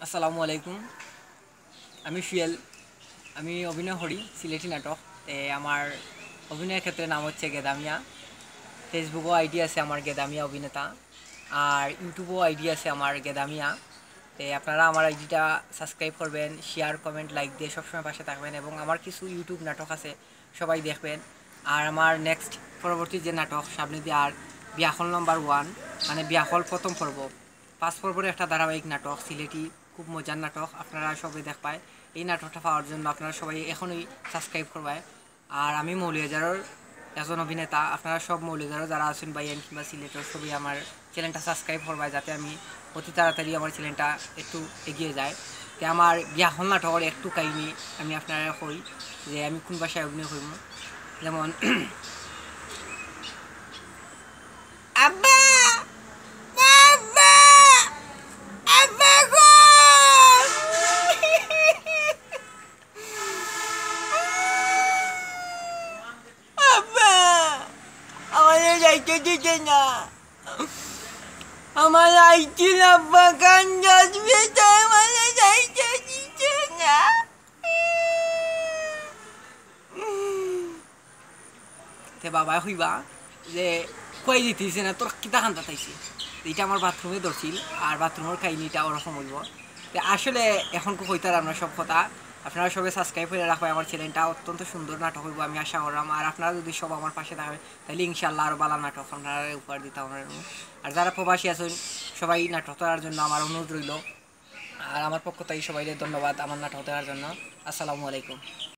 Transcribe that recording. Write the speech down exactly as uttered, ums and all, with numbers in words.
আসসালামু আলাইকুম। আমি সুয়েল। আমি অভিনয় করি সিলেটি নাটক। তে আমার অভিনয়ের ক্ষেত্রে নাম হচ্ছে গেদামিয়া। Facebook-ও আইডি আছে আমার গেদামিয়া অভিনেতা, আর YouTube-ও আইডি আছে আমার গেদামিয়া। তে আপনারা আমার আইডিটা সাবস্ক্রাইব করবেন, শেয়ার, কমেন্ট, লাইক দিয়ে সবসময় পাশে থাকবেন। এবং আমার কিছু YouTube নাটক আছে, সবাই দেখবেন। আর আমার নেক্সট পরবর্তী যে নাটক সামনে দিয়ে আর বিয়াখল নাম্বার ওয়ান, মানে বিয়াখল প্রথম পর্ব, পাঁচ পর্বর একটা ধারাবাহিক নাটক সিলেটি, খুব মজার নাটক, আপনারা সবাই দেখবায়। এই নাটকটা পাওয়ার জন্য আপনারা সবাই এখনই সাবস্ক্রাইব করবায়। আর আমি মৌলভীবাজারের একজন অভিনেতা, আপনারা সব মৌলভীবাজারও যারা আছেন বা এন কিংবা সিলেটের সবাই আমার চ্যানেলটা সাবস্ক্রাইব করবায়, যাতে আমি অতি তাড়াতাড়ি আমার চ্যানেলটা একটু এগিয়ে যায়। তে আমার বিয়াখল নাটকের একটু কাহিনী আমি আপনারা কই যে আমি কোন ভাষায় অভিনয় করব। যেমন আব্বা, আব্বা, আব্বা গো। আব্বা, আমারে যাইতে দিছে না। আমার আইছিল আব্বা, কান্দাত বেটা আমারে যাইতে দিছে না। তে বাবায় কইবা যে, "কই দিতেছে না, তোর কিতা কান্দাত আইছে?" ইটা আমার বাথরুমে ধরছিল, আর বাথরুমর কাহিনীটা ওরকম অইবো। তে আসলে এখন কইতারাম না সব কথা। আপনারা সবে সাবস্ক্রাইব করে রাখবায় আমার চ্যানেলটা, অত্যন্ত সুন্দর নাটক অইবো আমি আশা করলাম। আর আপনারা যদি সব আমার পাশে থাকেন, তাইলে ইনশাআল্লাহ আরো ভালা নাটক আপনারা উপহার দিতাম আমরা। আর যারা প্রবাসী আছেন, সবাই নাটক দেখার জন্য আমার অনুরোধ রইল। আর আমার পক্ষ থেকে সবাইকে ধন্যবাদ আমার নাটক দেখার জন্য। আসসালামু আলাইকুম।